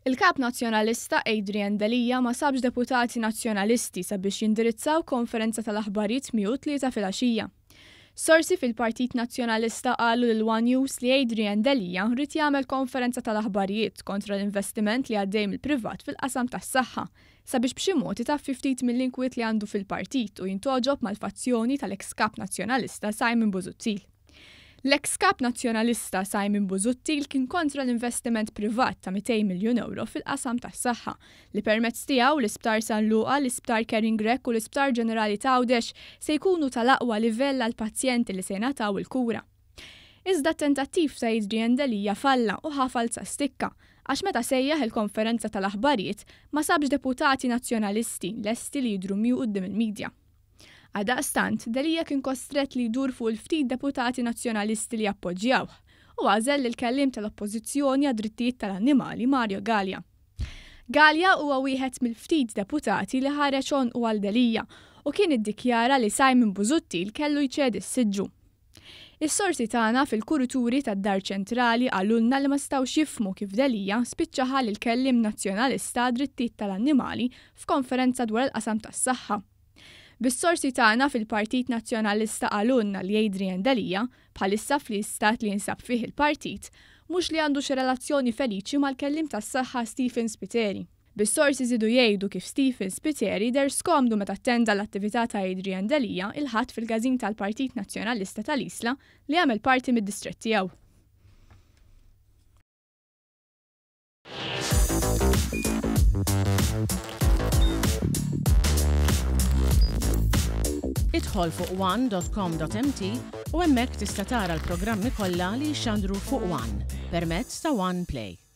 Il-Kap Nazzjonalista Adrian Delia ma sabx deputati Nazzjonalisti sabiex jindirizzaw konferenza tal-aħbarijiet miegħu t-Tlieta filgħaxija. Sorsi fil-Partit Nazzjonalista qalu lil one News li Adrian Delia ried jagħmel konferenza tal-aħbarijiet kontra l-investiment li għaddej mill-privat fil-qasam tas-saħħa sabiex b'xi mod itaffi ftit mill-inkwiet li għandu fil-partit u jintgħoġob mal-fazzjoni tal-eks Kap Nazzjonalista Simon Busuttil. L-eks Kap Nazzjonalista Simon Busuttil kien kontra l-investiment privat ta' 200 miljun ewro fil-qasam tas-saħħa, li permezz tiegħu l-Isptar San Luqa, l-Isptar Karen Grech u l-Isptar Ġenerali t'Għawdex se jkunu tal-aqwa livell għall-pazjenti li se jingħataw il-kura. Iżda t-tentattiv ta' Adrian Delia falla u ħa falza stikka, għax meta sejjaħ il-konferenza tal-aħbarijiet ma sabx deputati Nazzjonalisti lesti li jidhru miegħu quddiem il-media. Għaldaqstant, Delia kien kostrett li jdur fuq il-ftit deputati Nazzjonalisti li appoġġjawh u għażel lill-kelliem tal-Oppożizzjoni għad-Drittijiet tal-Annimali Mario Galea. Galea huwa wieħed mill-ftit deputati li ħareġ għonqu għal Delia u kien iddikjara li Simon Busuttil kellu jċedi s-siġġu. Is-sorsi tagħna fil-kurituri tad-Dar Ċentrali qalulna li ma setgħux jifhmu kif Delia spiċċa ħa lill-kelliem Nazzjonalista għad-Drittijiet tal-Annimali f'konferenza dwar il-qasam tas-saħħa. Bis-sorsi tagħna fil-Partit Nazzjonalista qalulna li Adrian Delia, bħalissa fl-istat li jinsab fih il-partit, mhux li għandu xi relazzjoni feliċi mal-kelliem tas-saħħa Stephen Spiteri. Bis-sorsi żiedu jgħidu kif Stephen Spiteri deher skomdu meta attenda l-attività ta' Adrian Delia il-Ħadd fil-każin tal-Partit Nazzjonalista tal-Isla li jagħmel parti mid-distrett tiegħu. Idħol fuq one.com.mt u hemmhekk tista' tara l-programmi kollha li jixxandru fuq One permezz ta' One Play.